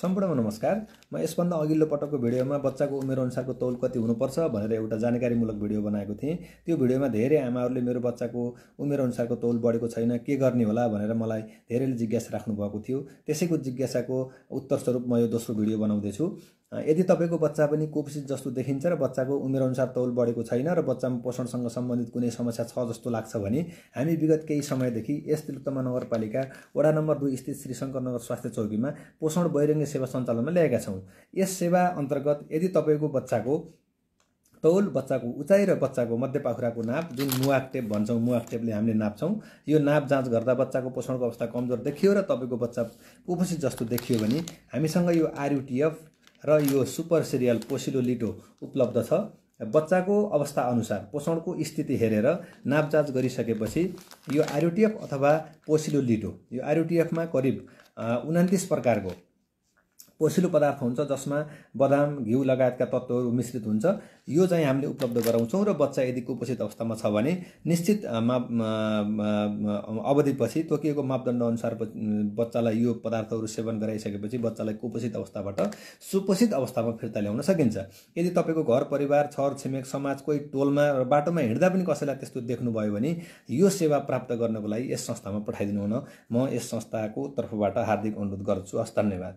सम्पूर्णमा नमस्कार। म यसभन्दा अघिल्लो पटकको भिडियोमा बच्चाको उमेर अनुसारको तौल कति हुनुपर्छ भनेर एउटा जानकारीमूलक भिडियो बनाएको थिएँ। त्यो भिडियोमा धेरै आमाहरूले मेरो बच्चाको उमेर अनुसारको तौल बढेको छैन, के गर्ने होला भनेर मलाई धेरैले जिज्ञासा राख्नु भएको थियो। त्यसैको जिज्ञासाको उत्तर स्वरूप म यो दोस्रो भिडियो बनाउँदैछु। यदि तपाईको बच्चा पनि कुपोषित जस्तो देखिन्छ र बच्चाको उमेर अनुसार तौल बढेको छैन र बच्चामा पोषणसँग सम्बन्धित कुनै समस्या छ जस्तो लाग्छ भने हामी विगत केही समयदेखि यस तिलोत्तमा नगरपालिका वडा नम्बर 2 स्थित श्री शंकर नगर स्वास्थ्य चौकीमा पोषण बहिरङ्ग सेवा सञ्चालनमा ल्याएका छौं। यस सेवा अन्तर्गत यदि तपाईको बच्चाको तौल, बच्चाको उचाइ र बच्चाको मध्य पाखुराको नाप, जुन मुवाक टेप भन्छौं, मुवाक टेपले हामीले नाप्छौं, यो नाप जाँच गर्दा बच्चाको पोषणको अवस्था कमजोर देखियो र तपाईको बच्चा कुपोषित जस्तो देखियो भने हामीसँग यो आरयुटीएफ र यो सुपर सिरियल पोसिलो लिटो उपलब्ध छ। बच्चाको अवस्था अनुसार पोषणको स्थिति हेरेर नापजाँच गरिसकेपछि यो आरयुटीएफ अथवा पोसिलो लिटो, यो आरयुटीएफ मा करिब 29 प्रकारको पोसिलो पदार्थ हुन्छ जसमा बदाम, घिउ लगायतका तत्त्वहरू मिश्रित हुन्छ। यो चाहिँ हामीले उपलब्ध गराउँछौं र बच्चा यदि कुपोषित अवस्थामा छ भने निश्चित अवधिपछि तोकिएको मापदण्ड अनुसार बच्चालाई यो पदार्थहरू सेवन गराइसकेपछि बच्चालाई कुपोषित अवस्थाबाट सुपोषित अवस्थामा फिर्ता ल्याउन सकिन्छ। यदि तपाईको घर परिवार, छर छिमेक, समाज, कोही टोलमा र बाटोमा हिँड्दा पनि कसैलाई त्यस्तो देख्नुभयो भने यो सेवा प्राप्त गर्नको लागि यस संस्थामा पठाइदिनु हुन म यस संस्थाको तर्फबाट हार्दिक अनुरोध गर्छु। हस्, धन्यवाद।